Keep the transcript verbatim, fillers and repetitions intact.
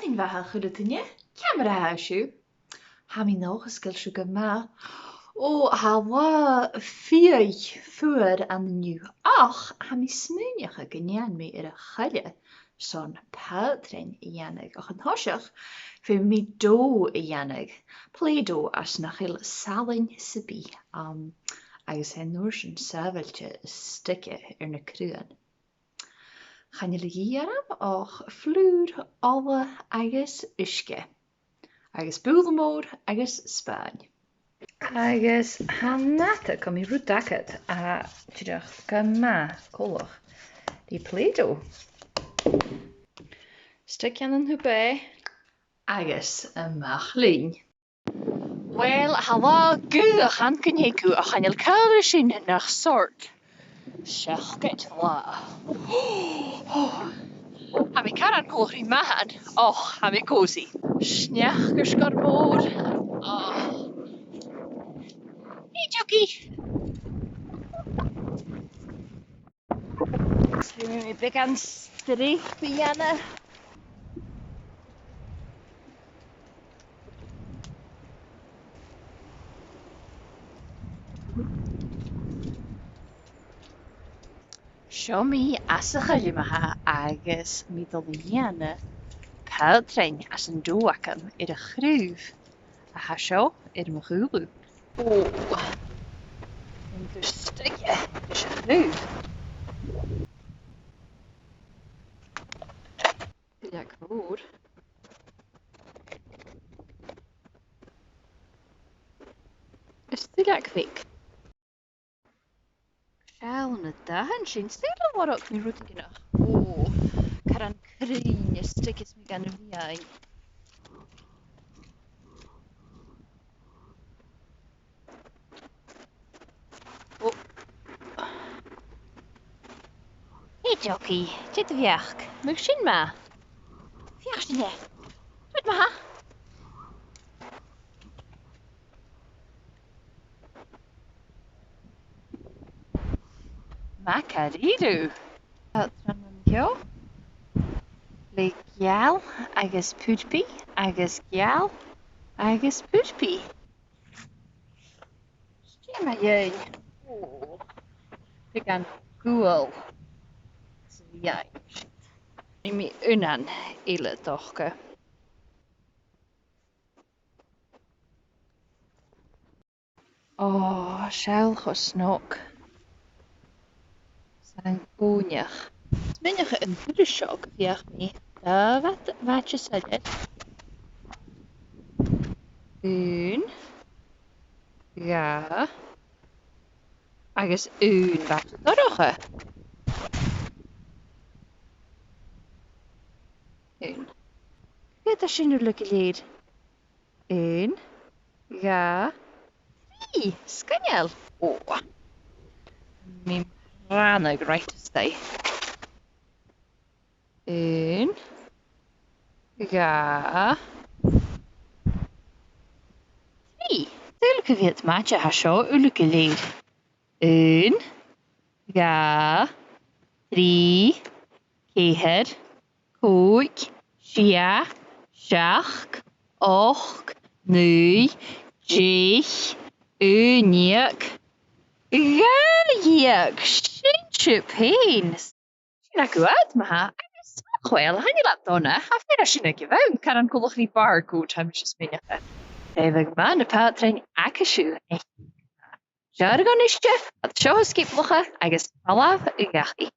Sin mhath a h-uile duine, ciamar a tha sibh? Tha mi an dòchas gu bheil sibh gu math. Ò, tha latha fiadhaich fuar ann an-diugh, ach tha mi a' smaoineachadh gun dèan mi air a' choille son pàtrain a dhèanamh. Ach an toiseach, feumaidh mi deò a dhèanamh, Play-Doh às nach eil salann sam bith ann, agus tha e an uair sin sàbhailte a stiogadh air na craobhan. Chan eil a dhìth orm ach flùr, ola agus uisge, agus bobhla mòr agus spàin. Agus tha e math, tha mi rud agad a tha dìreach gu math coltach ri Play-Doh. Stick e ann an tuba e agus a-mach leinn. Uill, tha latha gaothach ann, gun teagamh, ach chan eil càil ri sin nach sort. Seacaid latha. Tha mi caran coltach ri mathan, och, tha mi cosy. Sneachd air sgòr mòr. Ah. Hey, Jockey. Is feumaidh mi beagan streap a dhèanamh. Seo mi às a' choille ma-thà agus mi a' dol a dhèanamh pàtrain às an deò agam air a' chraobh a tha seo air mo chùlaibh. Ò, an dùsdaidh e leis a' chraobh. Duilleag mhòr. Is duilleag bheag. Seall na dathan sin, saoil an lorg mi rudeigin? Ò, caran cruinn a shtiogas mi dhan a' mheadhan. Ò. Hey, Jockey, dè do bheachd? Am biodh sin math? Feuch sinn e. Dè do bheachd? Math dha-rìribh. Pàtran an seo. Le geal agus purpaidh agus geal agus purpaidh. Seo mi fhìn. Ò, beagan guail. Feuch sinn. Nì mi aonan eile, 's dòcha. Ò, seall cho snog 's a tha an còinneach. Smaoinich an turas seo gum feuch mi dà bhat-, bhata soilleir. Aon, dhà, agus aon bhata dorcha. Aon. Feuch sinn uile gu lèir. Aon, dhà, trì. Sgoinneil. Ò. Tha mi a' mrannadh right a-staigh. Aon, dhà, trì. Saoil cia mheud maide a tha seo uile gu lèir. Aon, dhà, trì, ceithir, còig, sia, seachd, ochd, naoi, deich, aon-deug, dhà-dheug. Sin sibh fhèin. Sin agaibh iad, ma-thà, agus, uill, chan eil iad dona, tha fear a' sireadh a' bhonn, caran coltach ri barcode, tha mise a' smaoineachadh. Tha e math, na pàtrain agaibh. Seo agaibh a-nis, fad seo sgiobalta agus falbh dhachaigh.